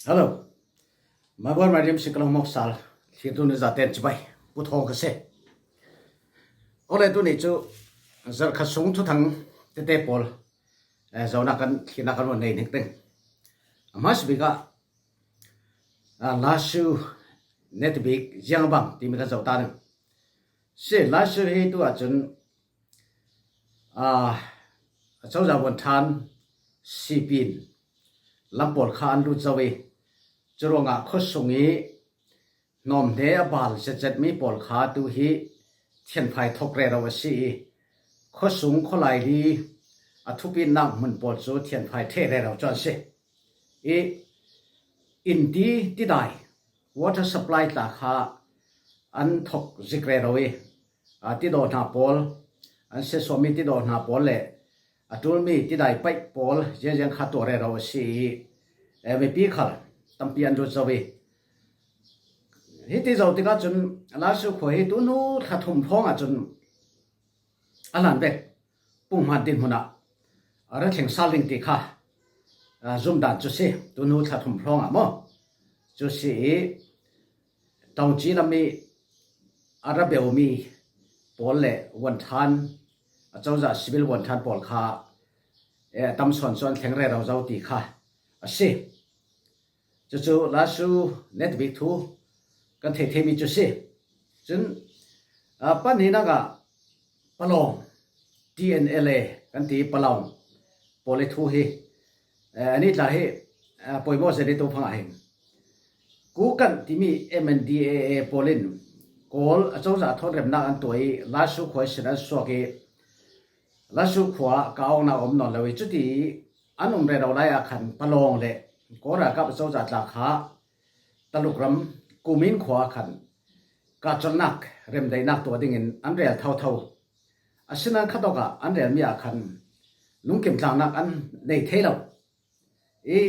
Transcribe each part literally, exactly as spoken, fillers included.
Hello. Mabor Mariam Sikalong Moksal, thirtu ni zaten chibai, puthong ka se. Ole tu ni chu, zarkhat sung thuthang tete pol, eh, zona kan, thina kan won nei ning teng. Amas bika, ah, lasu netbik ziang bang, timi ka zau ta ning. Se lasu hi tu a chun, ah, a chau za won than, sipin, lampol kha an lu zau i, churonga khosung i, nom hne a bal zet zet mi pol kha tu hi thianfai thok rero a si i, khosung kholai li a thupi nak mun pol chu thianfai the rero chuan si. I, in ti, tidai, water supply tla kha an thok zik rero i, a, tidaw hna pol, an se suami tidaw hna pol le, a tul mi tidai paih pol, ziang ziang kha tuah rero a si i, eh, mipi khal tampi an lut zo i. Hiti zo tikah chun, lasu khua hi tunu thla thum hrawng ah chun a lan vek, pung hman din hmun ah a ra thleng sal ding ti kha, ah, zum dan chu si, tunu thla thum hrawng ah maw. Chu si i, tawngci lam i a ra beu mi pawl le won than, a cozah civil won than pawl kha, eh, a tam sawn sawn thleng rero zo ti kha a si. Chu chu lasu netbik thu kan thei thei mi chu si. Chun, ah, pan hi nak ah Palawng, T N L A kan ti Palawng pawl i thu hi, eh, ani tla hi, ah, poimaw zel i tu phang ah hin. Kukan timi M N D A A pawl in Kawl a cozah thawn remnak an tuah i, lasu khua i sin an suak i, lasu khua ka awkna om nawn lo i, chuti an um rero lai ah khan Palawng le Kawl ralkap a cozah tla kha Taluk ram Kumin khua ah khan kahchawlhnak, remdaihnak tuah dingin an rel thotho. Asinan khatawk ah an rel mi ah khan lungkim tlangnak an nei thei lo. I,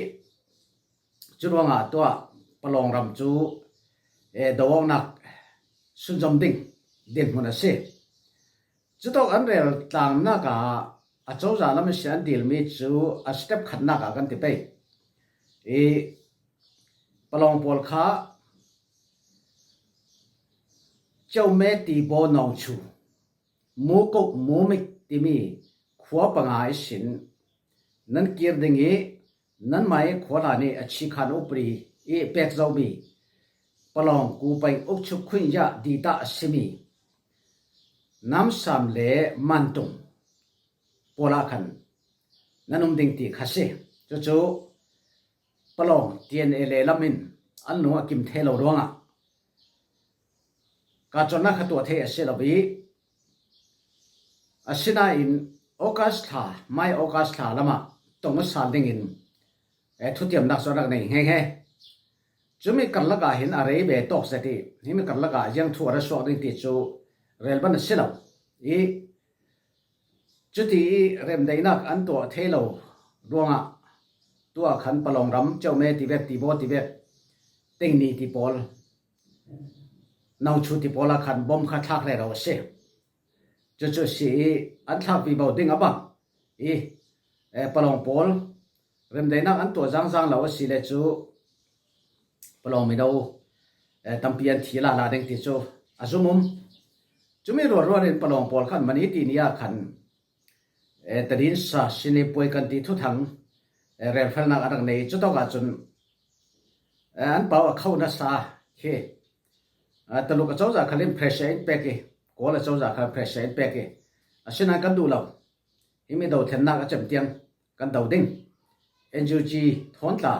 cu ruangah tuah Palawng ram cu, eh, do awknak sunzom ding dinhmun a si. Cutawk an rel tlangnak ah a cozah lam ihsin an dilmi cu a step khatnak ah kan ti pei. I, Palawng pawl kha Ceume, Tibaw, Nawngchu, Mukoh, Mumik timi khua panga ihsin nan kir ding i, nanmah i khua hlan i a chikhan upri i pek zomi Palawng Kupeng Ukchuk Khuinya dita a simi Namsam le Mantung pawl ah khan nan um ding ti kha si. Cucu Palawng T N L A lam in an lung a kim thei lo ruangah kahchawlhnak kha tuah thei a si lo i, asinain August thla, mai August thla lamah tong a sal dingin, eh, thutiamnak cu a rak nei nghe nghe. Cumi karlak ah hin a rei ve tawk zet i, himi karlak ah ziang thu a ra suak ding ti cu relban a si lo i, cuti i remdaihnak an tuah thei lo ruangah tuah khan Palawng ram Ceume tivek, Tibaw tivek, Teini ti pawl, Nawngchu ti pawl ah khan bom kha thlak rero a si. Cucu si i an thlak vivo ding a bang i, eh, Palawng pawl remdaihnak an tuah zangzang lo a si le cu Palawng mino, eh, tampi an thi lala ding ti cu a zum um. Cumi rualrual in Palawng pawl khan mani ti ni ah khan, eh, Tadinsa Sinipuai kan ti thuthang, eh, relfelnak a rak nei. Cutawk ah cun, eh, an pau a kho nasa khi, eh, Taluk a cozah khal in pressure in pek i, Kawl a cozah khal pressure in pek i, asinain kan duh lo. Himi do thlennak a cem tiang kan do ding. N U G thawn tla,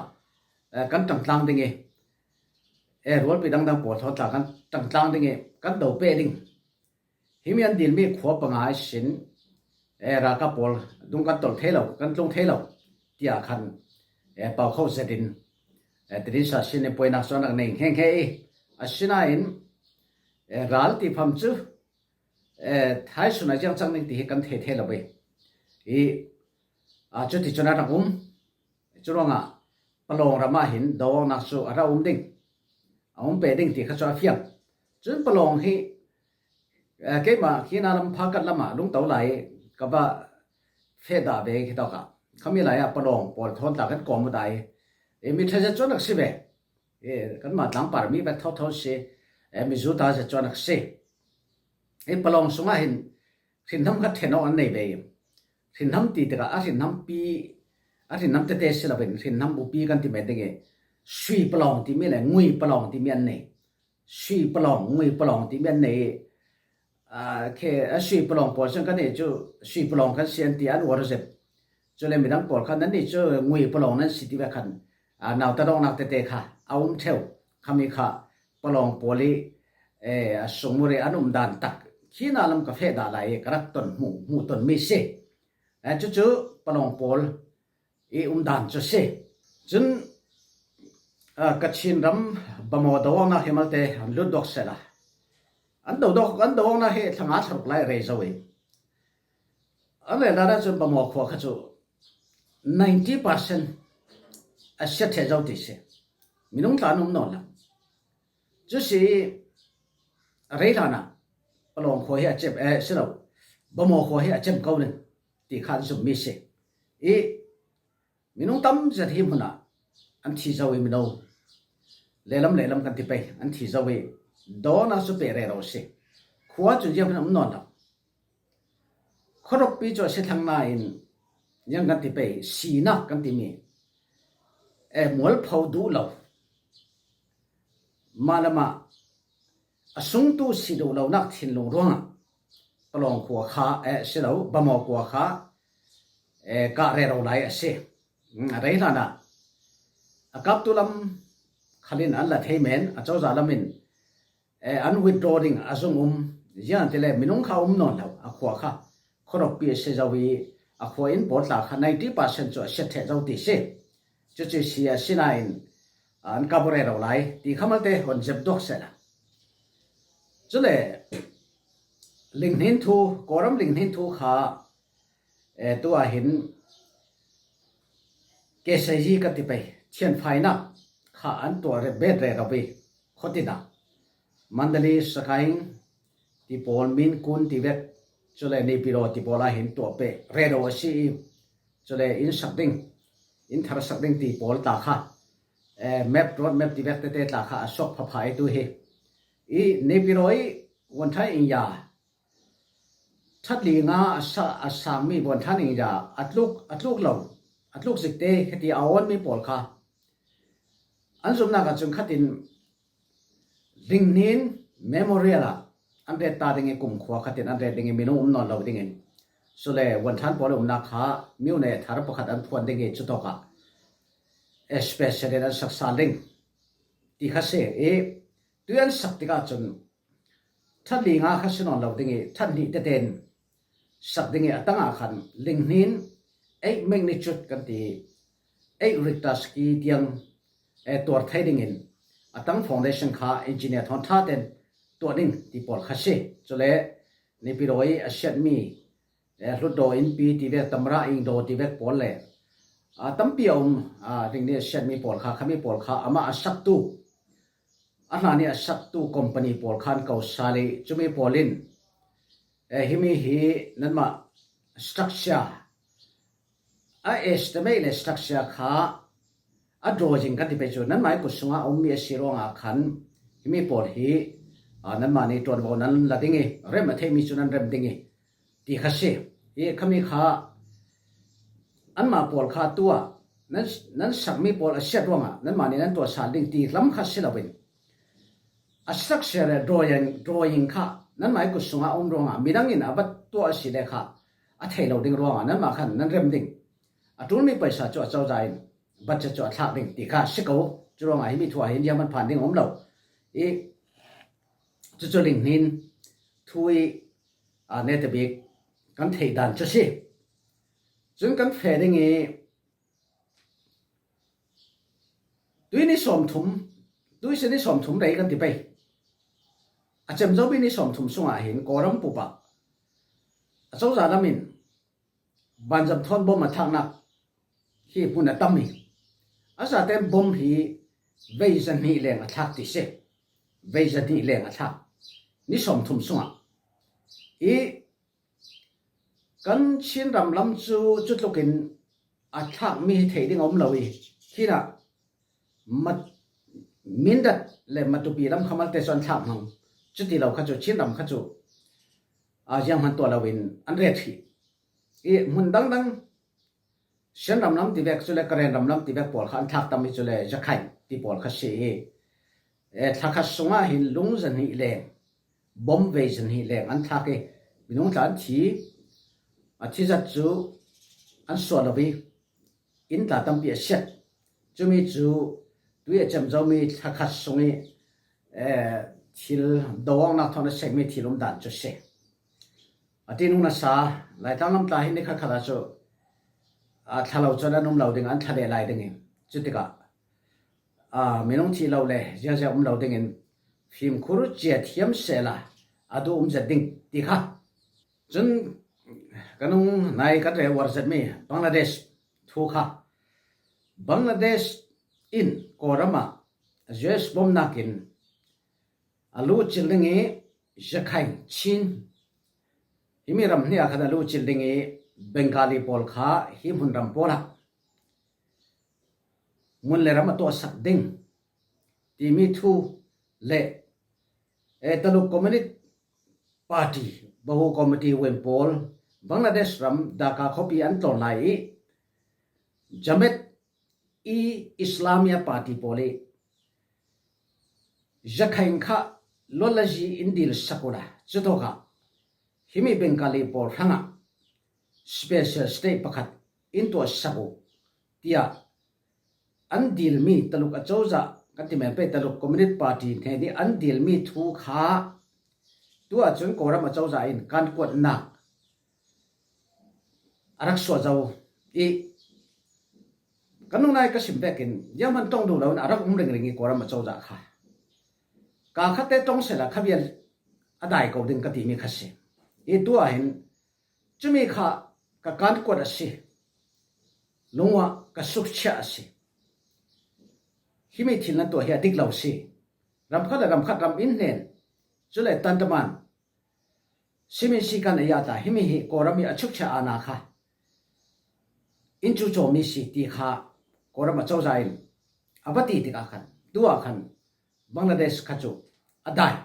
eh, kan ṭangtlang ding i, eh, rualpi dangdang pawl thawn tla kan ṭangtlang ding i, kan do pe ding. Himi an dilmi khua panga ihsin, eh, ralkap pawl dung kan tolh thei lo, kan tlung thei lo, tiah khan, eh, pau kho zetin, eh, Tadinsa Sinipuainak cu an rak nei nghe nghe i, asinain, eh, ral ti pham cu, eh, thaisun a ziang cang ding ti hi kan thei thei lo i. I, ah, cuticun a rak um. Curuangah Palawng ram ah hin do awknak cu a rak um ding, a um pe ding ti kha cu a fiang. Cun Palawng hi, eh, keimah khi na lam Phakat lamah lungto lai ka va feh dah ve khi tawkah khami lai ah Palawng pawl thawn tla kan kawm u dah i, E, mi ṭha zet chuan a si ve. E, kanmah tlangpar mi vek thotho si. E, mi zu ta zet chuan a si. E, Palawng sungah hin hrinhnam kha ṭhen awk an nei ve. Hrinhnam ti tikah a hrinhnam pi, a hrinhnam tete si lovin hrinhnam upi kan ti mai ding e. Sui Palawng tih mi leh Ngui Palawng tih mi an nei. Sui Palawng, Ngui Palawng tih mi an nei. A, khe, a Sui Palawng pawl chuan kan nih chu Sui Palawng kan si an ti, an worship. Chule midang pawl khan an nih chu Ngui Palawng nan si ti ve khan, a, nauta dawknak tete kha a um theuh. Khami kha Palawng pawl hi, e, a sungmur hi an um dan tak khina lam ka feh dah lai, ka rak tawn hmuh, hmuh tawn mi si. E, chu chu Palawng pawl i um dan chu si. Chun, a, Kachin ram Bamaw do awkna hi malte an lut dawk seh la. An do dawk, an do awkna hi thla nga thla ruk lai a rei zo i. An rei lana chun Bamaw khua kha chu ninety percent a siat theh zo ti si. Minung tla an um nawn la. Chu si a rei hlana Palawng khua hi a chem, e, si lo. Bamaw khua hi a chem ko ning ti kha an zum mi si. I minung tam zet hi hmunah an thi zo i mino. Lehlam lehlam kan ti pei, an thi zo i dawna chu peh rero si. Khua chu ziang hmun a um nawn lo. Khawrawppi chu a si thlang nain ziang kan ti pei, sina kan ti mi. E, mualpho duh lo. Mah lamah a sungtu si duh lonak thinlung ruangah Palawng khua kha, e, si lo, Bamaw khua kha, e, kah rero lai a si. Mm, a rei hlana a kaptu lam khalin an la thei men, a cozah lamin, e, an withdraw ding a zung um. Ziang ti le minung kha um nawn lo, a khua kha. Khawrawppi a si zo i, a khua in pawl tla kha ninety percent chu a siat theh zo ti si. Chu chu si a si nain an kap rero lai ti kha malte hawn zep dawk seh la. Chule, Linghnin thu, Kawlram Linghnin thu kha, e, tu ah hin K C G ka ti pei, thianfaina kha an tuah re, bet rero i, khawtina. Mandalay, Sagaing ti pawl, Min Kun ti vek, chule Naypyidaw ti pawl ah hin tuah peh rero a si i, chule in sak ding, in thar sak ding ti pawl tla kha, e, map, road map ti vek tete tla kha a suak phapha i tu hi. I Naypyidaw i Wanthan Inya, ṭhatli nga a sa, a sang mi Wanthan Inya a tluk, a tluk lo, a tluk zik te khati a awn mi pawl kha an zumnak ah chun khatin Linghnin Memorial ah an ret ta ding i, kumkhua khatin an ret ding i, minung um nawn lo dingin. Chule Wanthan pawl umnak kha miu nei thar pakhat an phuan ding i, chutawkah special in an sak sal ding ti kha si i, tui an sak tikah chun ṭhatli nga kha si nawn lo ding i, ṭhathnih tete'n sak ding i, a tangah khan Linghnin eight magnitude kan ti, eight Richter scale tiang, e, tuar thei dingin a tang foundation kha engineer thawn ṭha ten tuah ding ti pawl kha si. Chule Naypyidaw i a siat mi, e, Hlutdaw Inpi ti vek, Tamra Ingdaw ti vek pawl le, a, tampi a um, a, Linghnin a siat mi pawl kha, khami pawl kha amah a saktu, a hlan i a saktu company pawl khan ko sal i, chumi pawlin, e, himi hi nanmah structure, a estimate le structure kha a drawing kan ti pei chu, nanmah i kut sunga a um mi a si ruangah khan himi pawl hi, a, nanmahni ṭuanvo nan la ding i, rem a theih mi chu nan rem ding i, ti kha si. I khami kha anmah pawl kha tu ah nan, nan sak mi pawl a siat ruangah nanmahni nan tuah sal ding ti lam kha si lovin, a structure le drawing, drawing kha nanmah i kut sunga a um ruangah midangin a va tuah a si le kha a thei lo ding ruangah nanmah khan nan rem ding. A ṭul mi paisa chu a cozah in budget chu a thlak ding ti kha si ko. Chu ruangah himi thu ah hin ziang man phan ding a um lo. I chu chu Linghnin thu i, a, netabik kan theih dan chu si. Chun kan fe ding i, tui ni sawmthum, tui si ni sawmthum rei kan ti pei. A chem zo mi ni sawmthum sungah hin Kawlram pupa a cozah lamin Banzam thawn bom a thlakna hi hmun a tam i, a zaten bom hi vei zahnih leng a thlak ti si. Vei zahnih leng a thlak ni sawmthum sungah i, kan Chin ram lam chu chutlukin a thlak mi hi theih ding a um lo i, khinah Mat, Mindat le Matupi lam kha malte chu an thlak hmang. Chuti lo kha chu Chin ram kha chu a ziang hman tuah loin an ret hi. I hmun dang dang, Shan ram lam ti vek chu le Karen ram lam ti vek pawl kha an thlak tam hi chu le Zakhain ti pawl kha si hi. E, thla khat sungah hin lung zahnih leng, bom vei zahnih leng an thlak hi. Minung tla an thi, a thi zat chu an suah lo hi. Inn tla tampi a siat. Chumi chu tui a cem zo mi thla khat sung hi, e, thil do awknak thawn a seng mi thil um dan chu si. A ti nung nasa, Laitlang lam tla hi ni khat khat ah chu, a, thla lo chuan an um lo ding, an thla leh lai ding in. Chutikah, a, minung thi lo le, ziazia um lo dingin fimkhur chia thiam sela, a du um zet ding ti kha. Chun ka nung nai kan rel uar zet mi Bangladesh thu kha. Bangladesh in Kawlramah U S bawmnakin a lu chil ding i Zakhain Chin, himi ram hniah khan a lu chil ding i Bengali pawl kha hi hmun ram pawlah mun le ram a tuahsak ding timi thu le, e, Taluk Communist Party, Bahu Committee win pawl Bangladesh ram Dhaka khawpi an tlawn lai i Jamaat e Islamia Party pawl i Zakhain kha lolazi in dil sakula chutawka himi Bengali pawl hranga special state pakhat in tuah saku tia an dil mi Taluk a chozah kan ti mai pei Taluk Communist Party hnen i an dil mi thu kha tua chun Kawlram a chozah in kan kuatnak a rak suah zo i kan nungnai ka sim vekin ziang hman tawng duh loin a rak um ringring i Kawlram a chozah kha. Ka khatte tawng sela khavial a dai ko ding ka timi kha si. I tua hin chumi kha ka kan kuat a si. Lungua ka sukchia a si. Himi thil nan tuah hi a dik lo si. Ram khat le ram khat ram in hnen. Chule tantaman simin si kan a ya ta himi hi Kawlram i a chukchia a na kha in chu chaw mi si ti kha Kawlram a chozah in a va ti tikah khan tua khan Bangladesh kha chu a dai.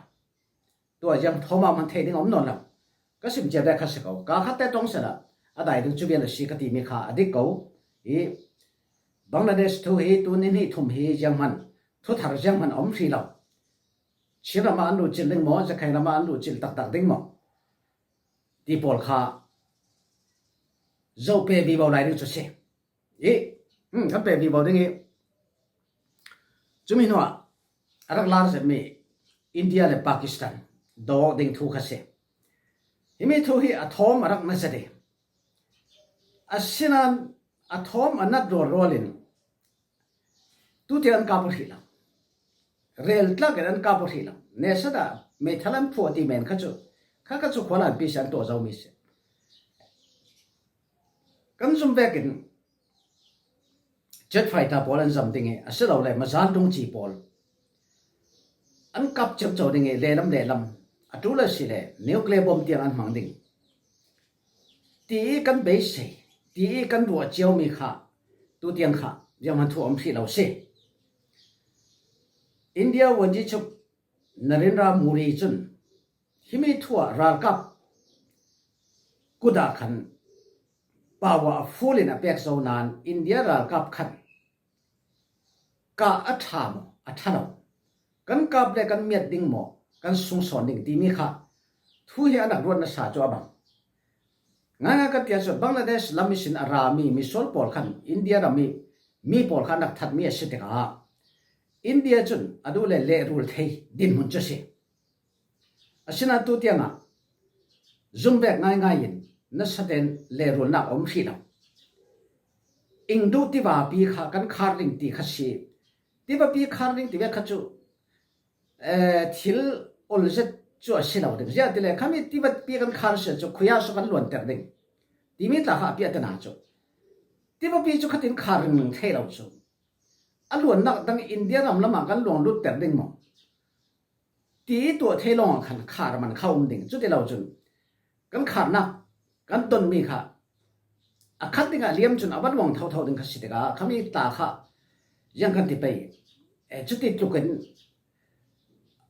Tua ziang thawma man thei ding a um nawn lo. Ka sim chia ve kha si ko. Ka khatte tawng sela a dai ding chu vial a si ka timi kha a dik ko. I Bangladesh thu hi tu ni hnih thum hi ziang hman, thu thar ziang hman a um hri lo. Chin rama an lu chil ding maw, Zakhain rama an lu chil taktak ding maw ti pawl kha zo pe vivo lai ding chu si. I, hmm, kan pe vivo ding i chumi hnuah a rak lar zet mi India le Pakistan dawk ding thu kha si. Himi thu hi a thawm a rak na zet i a sinan a thawm a nat rual rualin tutiang an kap u hrih lo. Rel tlak in an kap u hrih lo. Nesat a meithal an phuah ti men kha chu kha kha chu khualan pi si an tuah zo mi si. Kan zum vekin jet fighter pawl an zam ding i a si lo le mazal tung chi pawl an kap chep cho ding i lehlam lehlam a tu le si le nuclear bomb tiang an hmang ding ti i kan beisei ti i kan ruah chiau mi kha tutiang kha ziang hman thu a um hrih lo si. India vuanci chuk Narendra Modi chun himi thu a ralkap kut ah khan pau a full in a pek zo nan India ralkap khan ka a ṭha maw a ṭha lo, kan kap le kan miat ding maw kan sungsawn ding timi kha thu hi a nak ruat nasa chu a bang. Ngaingai kan tia chu Bangladesh lam i sin a ra mi misual pawl khan India ram i mi pawl kha a nak that mi a si tikah India chun a duh le lehrul thei dinhmun chu si. Asinain tu tiangah zum vek ngaingai in nasaten lehrulnak a um hrih lo. Ing duh tivapi kha kan khar ding ti kha si. Tivapi khar ding ti vek kha cu, eh, thil olzet cu a si lo ding. Ziah tile khami tivapi kan khar si cu khuia su kan luanter ding timi tla kha a piah tena cu tivapi cu khatin khar ringring thei lo cu a luannak dang India ram lamah kan luang lutter ding maw? Ti tuah thei lawngah khan khar man kha um ding. Cuti lo cun kan kharnak kan tonmi kha a khat dingah liam cun a va luang thotho ding kha si tikah khami ta kha ziang kan ti pei. Eh, cuti tlukin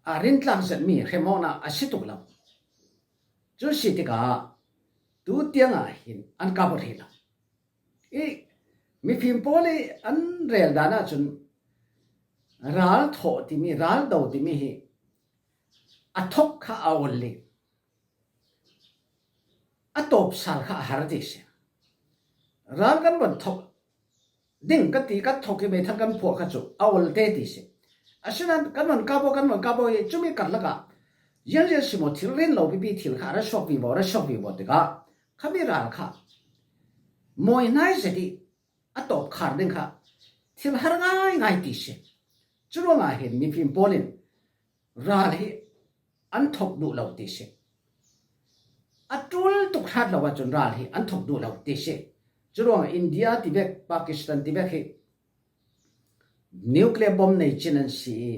a rintlak zetmi hremawkna a si tuk lo. Cu si tikah tu tiangah hin an kap aw hrih lo. I mifim pawl i an rel dan ahcun ral thawh timi, ral do timi hi a thok kha a ol li, a tawp sal kha a har ti si. Ral kan von thok ding ka ti, kan thok i meithal kan phuah kha cu a ol te ti si. Asinain kan von kap aw, kan von kap aw i cumi karlak ah ziangziang si maw, thil rin lo pipi thil kha a ra suak vivo, a ra suak vivo tikah khami ral kha mawi hnai zet i a tawp khar ding kha thil har ngaingai ti si. Curuangah hin mifim pawl in ral hi an thok duh lo ti si. A ṭul tuk hrat lo ahcun ral hi an thok duh lo ti si. Curuangah India tivek, Pakistan tivek hi nuclear bomb nei cin an si i,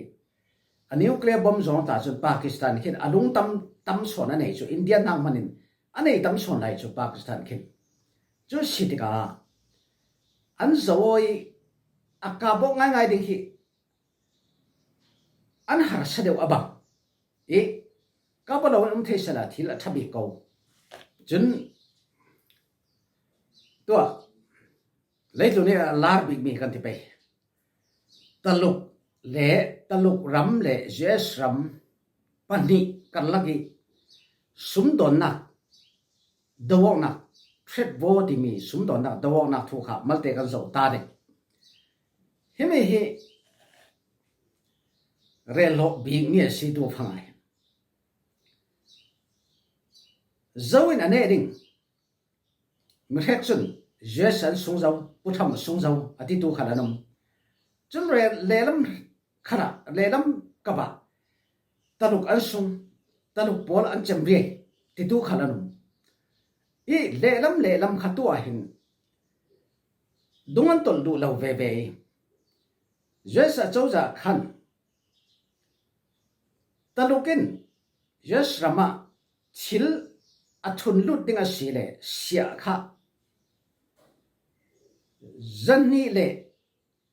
a nuclear bomb zong ta cun Pakistan khin a lungtam tam sawn a nei cu, India hnak hmanin a nei tam sawn lai cu Pakistan khin. Cu si tikah an zo aw i a kap aw ngaingai ding hi an harsa deuh a bang i kap aw lo in um thei sehla thil a ṭha bik ko. Cun tuah leitlun i a lar bikmi kan ti pei. Taluk le, Taluk ram le U S ram pahnih karlak i sumdawnnak, doawknak, trade war timi sumdawnnak, doawknak thu kha malte kan zoh ta ding. Himi hi relhlawh bikmi a si tu fang ai. Zo in a neh ding. Mi hrek cun U S an sung zo, Pu Trump a sung zo, a titu khal an um. Cun re-, lehlam khalah, lehlam kapah Taluk an sung, Taluk pawl an cem riai, titu khal an um. I lehlam, lehlam kha tu ah hin dung an tolh duh lo veve i U S a cozah khan Taluk in U S ram ah thil a thun lut ding a si le siah kha zahnih le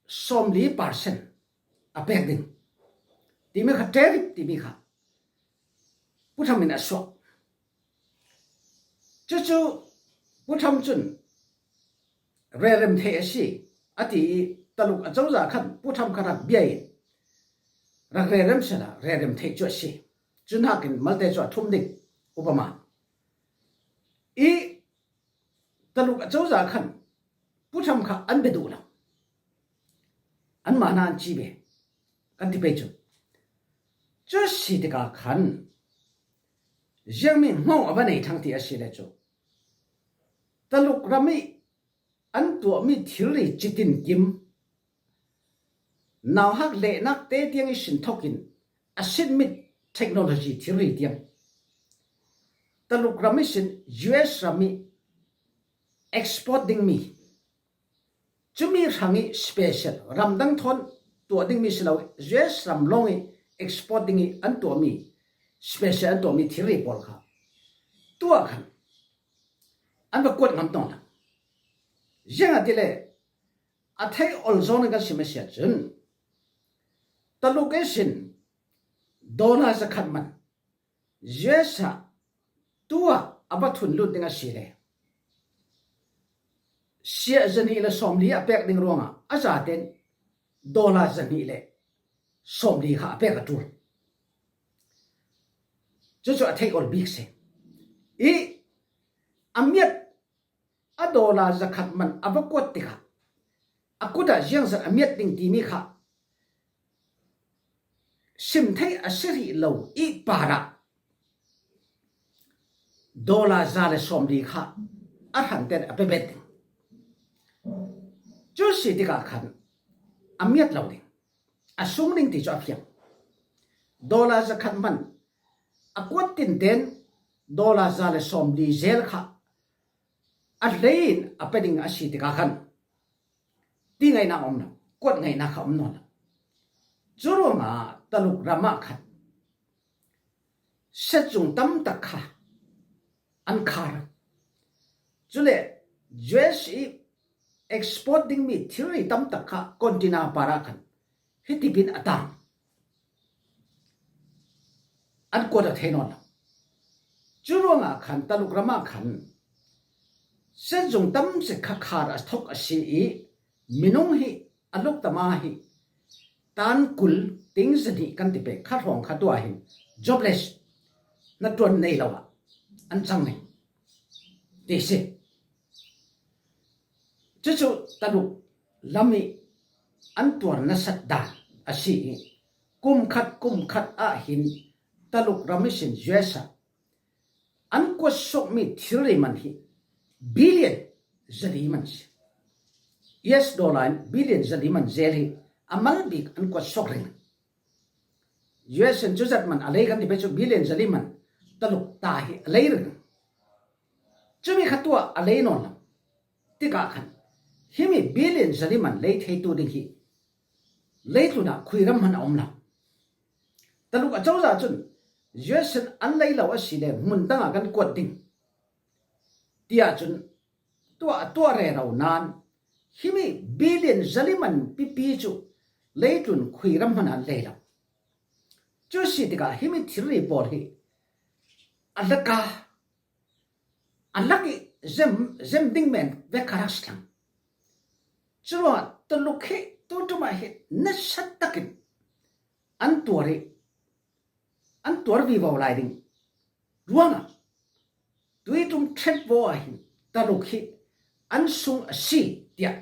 sawmli percent a pek ding timi kha, tariff timi kha Pu Trump in a suak. Cucu Pu Trump cun relrem theih a si, a ti i Taluk a cozah khan Pu Trump kha rak bia in rak relrem sehla relrem theih cu a si. Cu hnakin malte cu a thum ding, upama. I Taluk a cozah khan Pu Trump kha an bia duh lo. Anmah hna an ci ve, kan ti pei cu. Cu si tikah khan ziangmi hngawng a va nei thlang ti a si le cu Taluk ram i an tuahmi thilri citin kim, nauhak lehnak te tiang ihsin thokin a sinmit technology thilri tiang Taluk ram ihsin U S ram i export dingmi, cumi hrang i special, ramdang thawn tuah dingmi si lo, U S ram lawng i export ding i an tuahmi, special an tuahmi thilri pawl kha tuah khan an va kuat ngam tawn lo. Ziangahtile a theih ol zawn in kan sim a si ahcun Taluk ihsin dollar zakhat man U S ah tu ah a va thun lut ding a si le siah zahnih le sawmli a pek ding ruangah a zaten dollar zahnih le sawmli kha a pek a ṭul. Cucu a theih ol bik si. I a miat a dollar zakhat man a va kuat tikah a kut ah ziangzat a miat ding timi kha sim theih a si rih lo i parah dollar za le sawmli kha a hranten a pe bet ding. Cu si tikah khan a miat lo ding, a sung ding ti cu a fiang. Dollar zakhat man a kuat tinten dollar za le sawmli zel kha a hlei in a pe ding a si tikah khan ti ngaihnak a um lo, kuat ngaihnak kha a um nawn lo. Cu ruangah Taluk ram ah khan siatcung tam tak kha an khar. Cule U S i export dingmi thilri tam tak kha container parah khan hitikin a tang. An kuat a thei nawn lo. Cu ruangah khan Taluk ramah khan sitzung tam zik kha khar a thok a si i minung hi a luk tama hi tan kul ting zahnih kan ti pei kha hrawng kha tua hin jobless na tuan nei lo ah an cang nei ti si. Cucu Taluk lam i an tuar nasat dan a si i kum khat kum khat ah hin Taluk ram i sin U S ah an kuat sokmi thilri man hi billion zali man si. U S dollar in billion zali man zel hi a mal bik an kuat sok ring. U S in cuzat man a lei kan ti pei cu billion zali man Taluk ta hi a lei ring. Cumi kha tuah a lei nawn lo. Tikah khan himi billion zali man lei theitu ding hi leitlunah khuiram hman a um lo. Taluk a cozah cun U S in an lei lo a si le hmun dangah kan kuat ding tiah cun tuah a tuah rero nain himi billion zali man pipi cu leitlun khuiram hman an lei lo. Cu si tikah himi thilri pawl hi a laka a lak i zem, zem ding men vek kha rak si thlang. Curuangah Taluk hi tu ṭumah hi nasat takin an tuar i an tuar vivo lai ding ruangah tui ṭum ṭhet vaw ah hin Taluk hi an sung a si tiah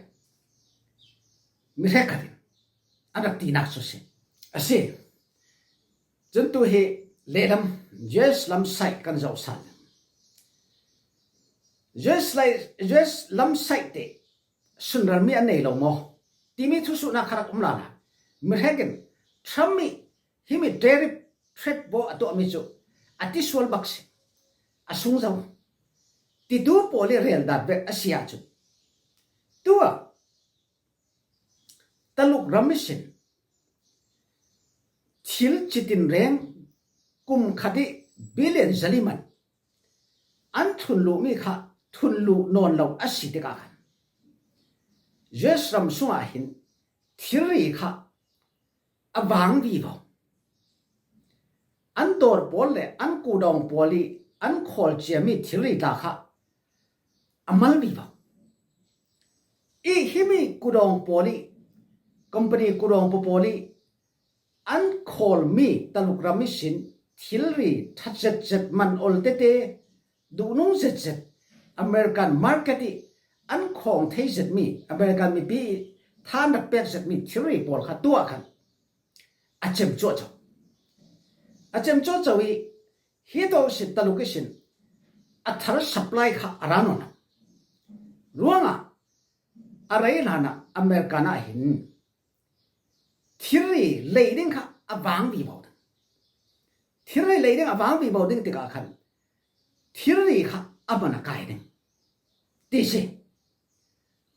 mi hrekkhat in an rak tinak cu si a si. Cun tu hi lehlam U S lam site kan zoh sal. U S lai, U S lam site te sunralmi an nei lo maw timi thusuhnak kha rak um lala. Mi hrekin Trump i himi tariff trade war a tuahmi cu a tisual bak si a sung zo. Titu pawl i rel dat vek a si ahcun tuah Taluk ram i sin thil citin reng kum khat i billion zali man an thun luhmi kha thun luh nawn lo a si tikah khan U S ram sungah hin thilri kha a vang vivo. An dawr pawl le an kudawng pawl i an khawl ciami thilri tla kha a mal vivo. I himi kudawng pawl i company kudawng pawl i an khawlmi Taluk ram i sin thilri ṭhat zetzet man ol tete duhnung zetzet American market i an khawng thei zetmi American mipi i than rak pek zetmi thilri pawl kha tuah khan a cem cuahco. A cem cuahco i hi tawh sin Taluk i sin a thar supply kha a ra nawn lo. Ruangah a rei hlanah American ah hin thilri lei ding kha a vang vivo ding. Thilri lei ding a vang vivo ding tikah khan thilri kha a man a kai ding ti si.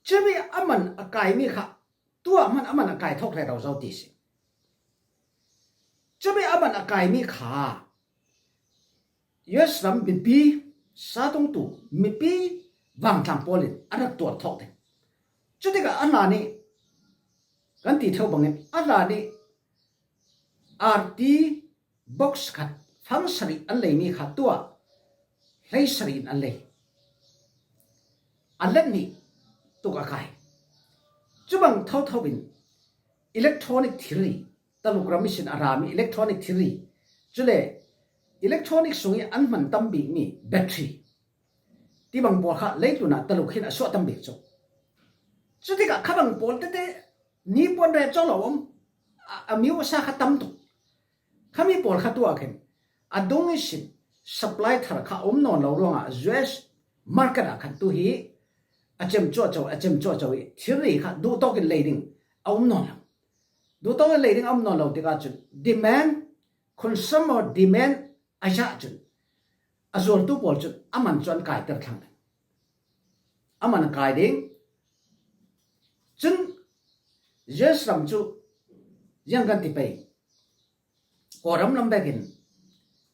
Cumi a man a kaimi kha tuah hman a man a kai thawk rero zo ti si. Cumi a man a kaimi kha U S ram mipi satungtu mipi vangtlang pawl in a rak tuar thawk ding. Cutikah a hlan i kan ti theu bangin a hlan i arti box khat fang sarih an leimi kha tuah hlei sarih in an lei. A let nih tuk a kai. Cubang thotho in electronic thilri Taluk ram i sin a rami electronic thilri cule electronic sung i an hman tam bikmi battery tibang pawl kha leitlun ah Taluk hin a suah tam bik cu. Cutikah khabang pawl tete ni puan rel cawk lo um a, a miu a sa kha tam tuk. Khami pawl kha tuah khin a dung ihsin supply thar kha a um nawn lo ruangah U S market ah khan tu hi a cem cuahco, a cem cuahco i thilri kha duhtawk in lei ding a um nawn lo. Duhtawk in lei ding a um nawn lo tikah cun demand, consumer demand a zah cun a zuartu pawl cun a man cu an kaiter thlang ding. A man a kai ding. Cun U S ram cu ziang kan ti pei. Kawlram lam vekin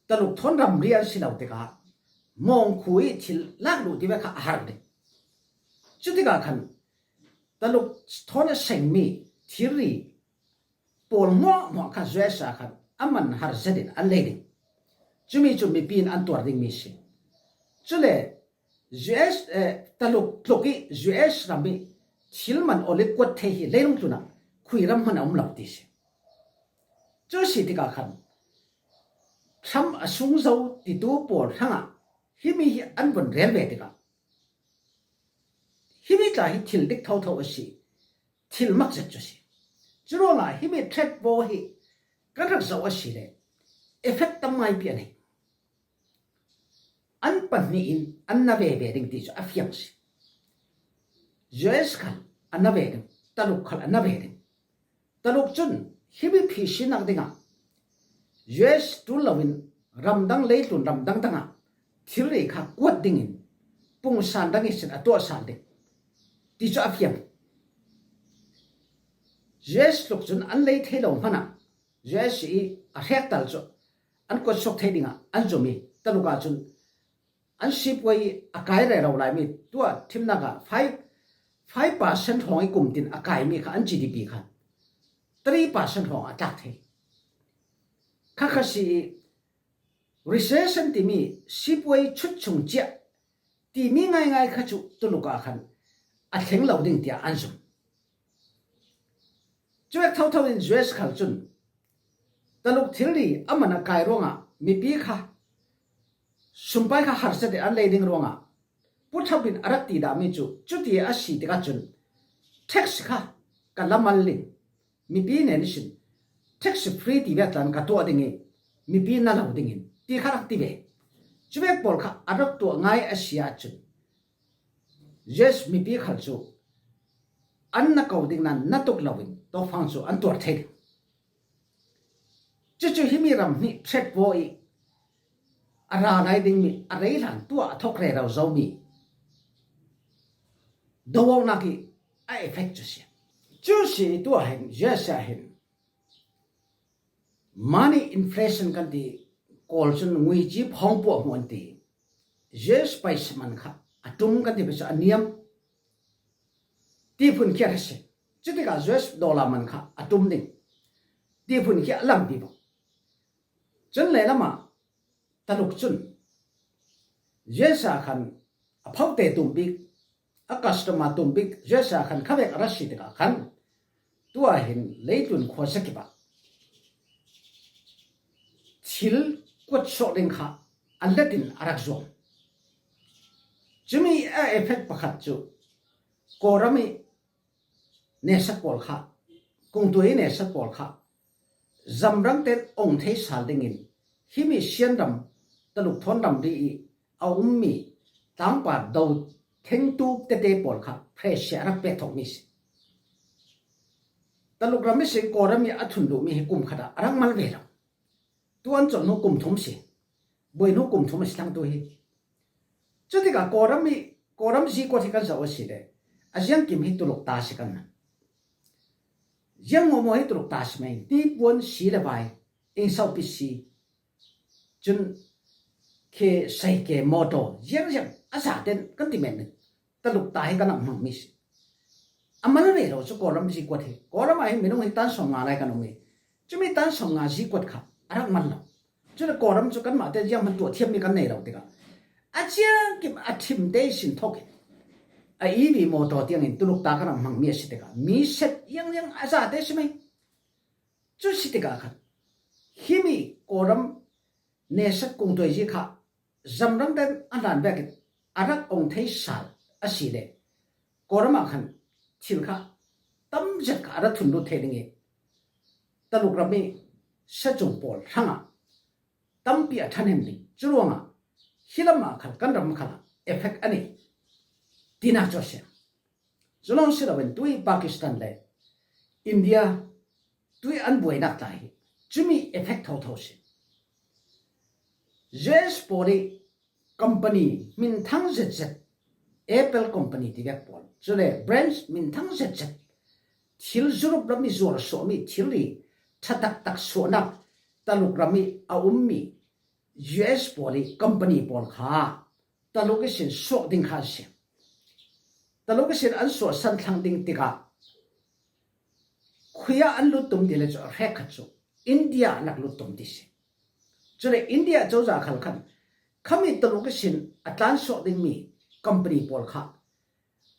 Taluk thawn ramri an si lo tikah mawngkhu i thil lak duh ti ve kha a har ding. Cutikah khan Taluk thawn a sengmi thilri pawl hmuahhmuah kha U S a khan a man har zetin an lei ding. Cumi cu mipi in an tuar dingmi si. Cule U S, eh, Taluk tluk i U S ram i thil man awlik kuat thei hi leilung tlunah khui ram hman a um lo ti si. Cu si tikah khan Trump a sung zo titu pawl hrangah himi hi an vun rel ve tikah himi tla hi thil dik thotho a si, thil mak zet cu si. Curuangah himi trade war hi kan rak zoh a si le effect tam ngai pi a nei. An pahnih in an na ve ve ding ti cu a fiang si. U S khal a na ve ding, Taluk khal a na ve ding. Taluk cun himi phihsinak dingah U S ṭul loin ramdang, leitlun ramdang dangah thilri kha kuat dingin pungsan dang ihsin a tuahsan ding ti cu a fiang. U S tluk cun an lei thei lo hmanah U S i a hrektal cu an kuat suak thei dingah an zum i Taluk ah cun an sipuai a kai rero laimi tuah thimnak ah five, five percent hrawng i kum tin a kaimi kha an G D P kha three percent hrawng a tlak thei. Kha kha si i recession timi sipuai chut chung ciah timi ngaingai kha cu Tuluk ah khan a thleng lo ding tiah an zum. Cuek thotho in U S khal cun Taluk thilri a man a kai ruangah mipi kha sumpai kha harsa te an lei ding ruangah puthap in a rak ti dahmi cu cuti a si tikah cun tax kha ka lamal in mipi nen ihsin tax free ti vek tlan ka tuah ding i mipi na lo dingin ti kha rak ti ve. Cuvek pawl kha a rak tuah ngai a si ahcun U S mipi khal cu an na ko ding nain na tuk loin tawfang cu an tuar thei ding. Cucu himi ram hnih trade war i a ra lai dingmi a rei hlan tuah a thawk rero zomi doawknak i a effect cu si. Cu si tuah hin U S ah hin money inflation kan ti, Kawl cun nguici phawng puah hmuh an ti. U S paisa man kha a ṭum kan ti, paisa a niam. Tiphun khiat a si. Cutikah U S dollar man kha a ṭum ding. Tiphun khi a lam vivo. Cun leilamah Taluk cun U S ah khan a phote tum bik, a customer tum bik U S ah khan khavek a ra si tikah khan tuah hin leitlun khua sakip ah thil kuat suak ding kha a let in a rak zuam. Cumi a effect pakhat cu Kawlram i nesak pawl kha, kungtuai i nesak pawl kha zamrang ten ong thei sal dingin himi Sianram, Taluk thawn ramri i a ummi tlangpar do thengtu tete pawl kha pressure a rak pek thawkmi si. Taluk ram ihsin Kawlram i a thun duhmi hi kum khat ah a rak mal ve lo. Tu an colh hnu kum thum si, buai hnu kum thum a si thlang tu hi. Cutikah Kawlram i, Kawlram zikuat hi kan zoh a si le a ziangkim hi Tuluk ta si kan na. Ziang muahmuah hi Tuluk ta si mai, hnipuan si le vai, ing saupi si. Cun khi saike mawtaw ziangziang a zaten kan ti men. Taluk ta hi kan rak hmangmi si. A mal ve lo cu Kawlram zikuat hi. Kawlram ah hin minung hi tan sawmnga lai kan um i, cumi tan sawmnga zikuat kha a rak mal lo. Cule Kawlram cu kanmah te zianghman tuah thiammi kan nei lo tikah a ciangkim a thim te sin thawk in a E V mawtaw tiangin Tuluk ta kan rak hmangmi a si tikah mi set ziangziang a zate si mai. Cu si tikah khan himi Kawlram nesak kungtuai zi kha zamrang ten a hlan vekin a rak ong thei sal a si le Kawlram ah khan thil kha tam zet kha a rak thun lut thei ding i Taluk ram i secung pawl hrangah tampi a ṭhahnem ding. Cu ruangah hi lam ah khal kan ram khal ah effect a nei tinak cu a si. Cu lawng si loin tui Pakistan le India tui an buainak tla hi cumi effect thotho si. U S pawl i company hminthang zetzet, Apple company ti vek pawl, cule brands hminthang zetzet, thil Europe ram i zuar suahmi thil i ṭha taktak suahnak Taluk ram i a ummi U S pawl i company pawl kha Taluk ihsin suak ding kha an si. Taluk ihsin an suahsan thlang ding tikah Khuia an lut tum ti le cu a hrek khat cu India a nak lut tum ti si. Cule India cozah khal khan khami Taluk ihsin a tlan suak dingmi company pawl kha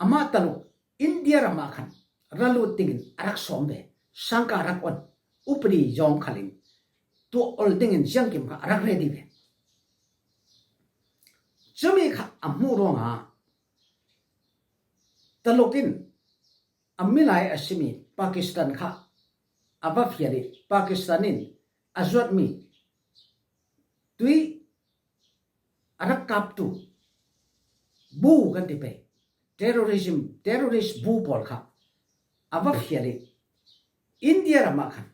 amah Taluk India ram ah khan ra lut dingin a rak sawm ve, sangka a rak on, upadi zawng khalin tuah ol dingin ziangkim kha a rak ready ve. Cumi kha a hmuh ruangah Taluk in a milai a simi Pakistan kha a va fial ih Pakistan in a zuatmi tui a rak kaptu bu kan ti pei, terrorism, terrorist bu pawl kha a va fial ih India ram ah khan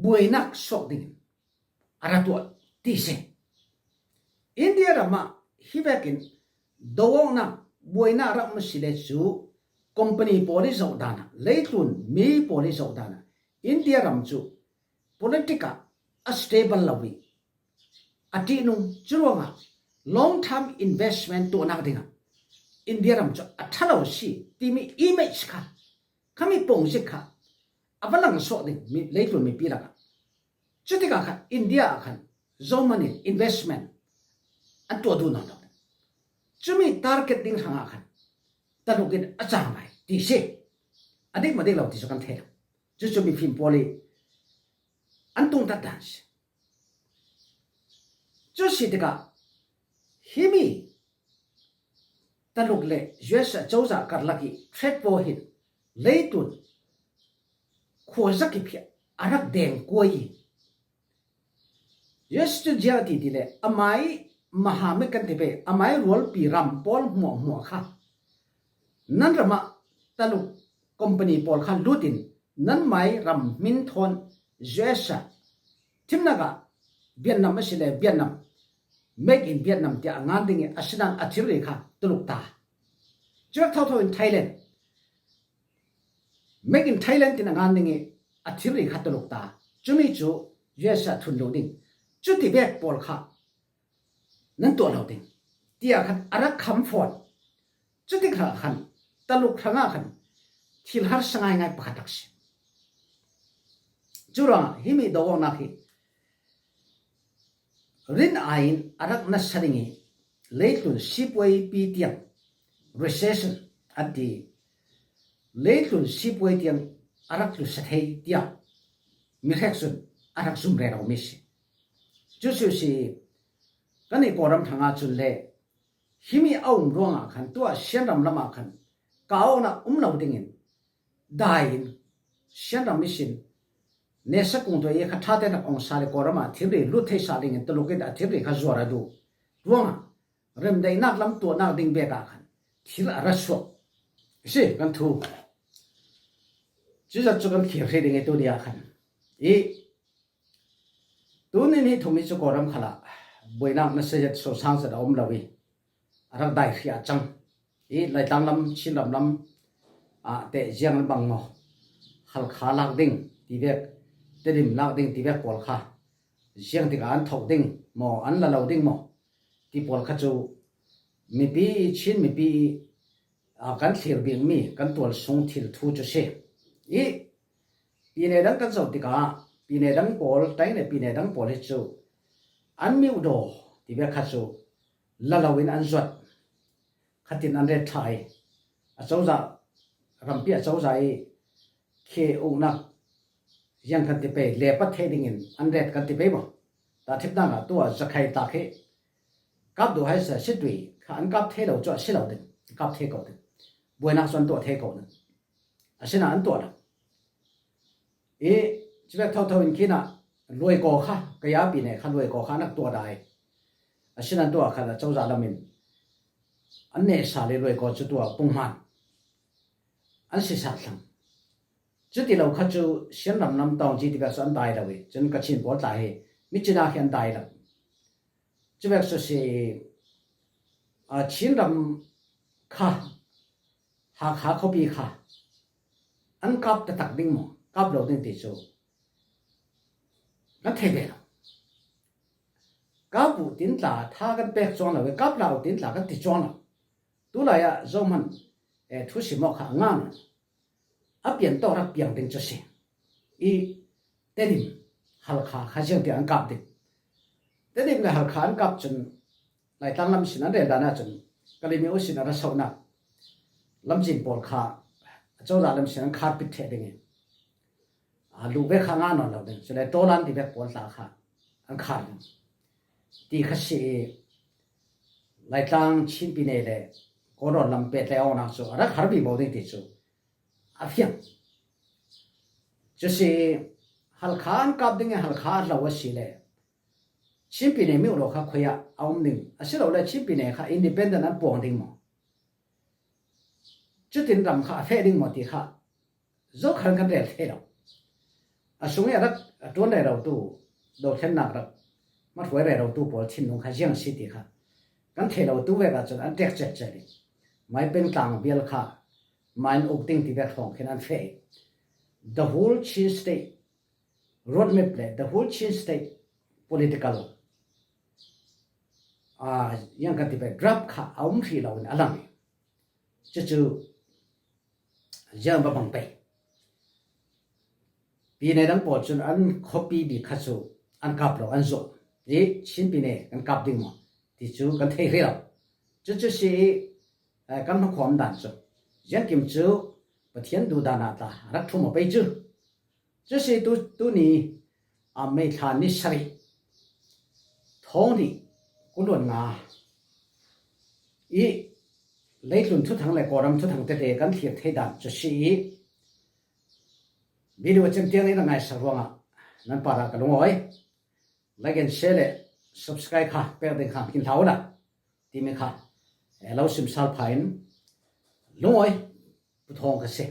buainak suak dingin a ra tuah ti si. India ram ah hi vekin do-awknak buainak rak um si le cu company pawl ih zoh dan ah, leitlun mi pawl ih zoh dan ah India ram cu politic ah a stable lo ih a ṭihnung, curuangah long term investment tuahnak dingah India ram cu a ṭha lo si timi image kha, khami pawngzik kha a va lang suak ding mi, leitlun mipi lakah. Cutikah khan India ah khan zohman in investment an tuah duh nawn lo. Cumi target ding hrangah khan Taluk in a cang lai ti si. A dik maw dik lo ti cu kan thei lo. Cucu mifim pawl ih an tungtat dan si. Cu si tikah himi Taluk le U S A cozah karlak ih trade war hin leitlun khuazakip hi a rak dengkuai ih U S cun ziang a ti ti le amai mahamit kan ti pei, amai rualpi ram pawl hmuahhmuah kha nan ram ah Taluk company pawl kha lut in nanmai ram hmin thawn U S ah thimnak ah Vietnam a si le Vietnam, Make in Vietnam tiah a ngan ding ih, asinain a thilri kha Taluk ta. Cuak thotho in Thailand, Make in Thailand tin a ngan ding ih, a thilri kha Taluk ta. Cumi cu U S ah thun lo ding. Cuti vek pawl kha nan tuah lo ding, tiah khan a rak kham fawn. Cutikah khan Taluk hrangah khan thil harsa ngaingai pakhat rak si. Curuangah himi do-awknak hi rin aiin a rak nasa ding ih leitlun sipuaipi tiang recession an ti, leitlun sipuai tiang a rak tlusa thei tiang mihrek cun a rak zum rero mi si. Cucu si kan ih Kawlram hrangah cun le himi a um ruangah khan tuah Shan ram lamah khan kau awknak um lo dingin dai in Shan ram ihsin nesa kung tuah ih kha ṭhate rak ong sa le Kawlram ah thilri lut thei sa dingin Taluk in a thilri kha zuar a duh ruangah remdaihnak lam tuahnak ding bek ah khan thil a ra suak. Si kan thu. Cuizat cu kan thlir hrih ding ih tu ni ah khan ih tunin hi thumi cu Kawlram khalah buainak nasa zet sawsang zet a um lo ih a rak dai hriah cang. Ih Laitlang lam, Chin ram lam ah teh ziang an bang maw, Halkha lak ding tivek, Tedim lak ding tivek pawl kha ziang tikah an tho ding maw, an la lo ding maw ti pawl kha cu mipi ih, Chin mipi ih, aa, kan thlir bikmi kan tualsung thil thu cu si. Ih pine dang kan zoh tikah pine dang pawl, taine pine dang pawl hi cu an miudaw tivek kha cu la loin an zuat. Khatin an ret ṭha ih a cozah, rampi a cozah ih khi uknak ziang kan ti pei, lepat theih dingin an ret kan ti pei maw? Tahṭhimnak ah tuah zakhai tak hi kap duh hai seh, situi kha an kap thei lo cu a si lo ding, an kap thei ko ding. Buainak cu an tuah thei ko ding. Asinain an tuah lo. Ih civek thotho in khinah luaikaw kha, kayapine kha luaikaw kha an rak tuah dai. Asinain tuah khat a cozah lam in an nehsa le luaikaw cu tuah punghman an sisat thlang. Cuti lo kha cu Shan ram lam Taungci tivek cu an dai lo ih, cun Kachin pawl tla hi Myitkyina khi an dai lo. Cuvek cu si, aa, Chin ram kha, Hakha khuapi kha an kap taktak ding maw, kap lo ding ti cu kan thei ve lo. Kap uh tin tla tha kan pek cuang lo, kap hlah uh tin tla kan ti cuang lo. Tulai ah zohman, eh, thusim awk kha a ngan. a pian tawh rak piang ding cu si. I Tedim Halkha kha ziang tiang an kap ding. Tedim le Halkha an kap cun Laitlang lam sin an rel dan ahcun Kalimi u sin a ra sauhnak lamcin pawl kha a cozah lam sin an khar pit ṭheh ding i, aa, luh vek kha ngah nawn lo ding, cule Tawlan ti vek pawl tla kha an khar ding ti kha si i, Laitlang Chin Pyine le Kawnrawn lam pehtlai awknak cu a rak har vivo ding ti cu a fiang. Cu si i, Halkha an kap ding i Halkha a hlo a si le Chin Pyine myo lo kha khuiah a um ding, asilole Chin Pyine kha independent an puang ding maw? Cutin ram kha a feh ding maw ti kha zokhal kan rel thei lo. A sung i a rak a ṭuan rerotu, dothlennak rak hmahruai rerotu pawl thinlung kha ziang si ti kha kan thei lo tu vek ahcun an ṭek cetcet i, mai pengtlang vial kha mai an uk ding ti vek hrawng khin an feh i, the whole Chin State roadmap le the whole Chin State political, aa, ziang kan ti pei, graph kha a um hrih lo in a lang i, cucu ziang va bang pei. Pyine dang pawl cun an khuapi bik kha cu an kap lo, an zuah i Chin Pyine kan kap ding maw ti cu kan thei hrih lo. Cucu si i, eh, kan hmakhua dan cu ziangkim cu Pathian duhdan ah tla a rak ṭhum a pei cu. Cu si tu, tuni, aa, May thla ni sarih, thawng hnih kul le nga i leitlun thuthang le Kawlram thuthang tete kan thlir thei dan cu si i, video cem tiang in a ngaisak ruangah nan parah ka lungawi. Like and share le subscribe kha pek ding kha kin hlau la timi kha, eh, lo sim sal pha in lungawi puthawng ka si.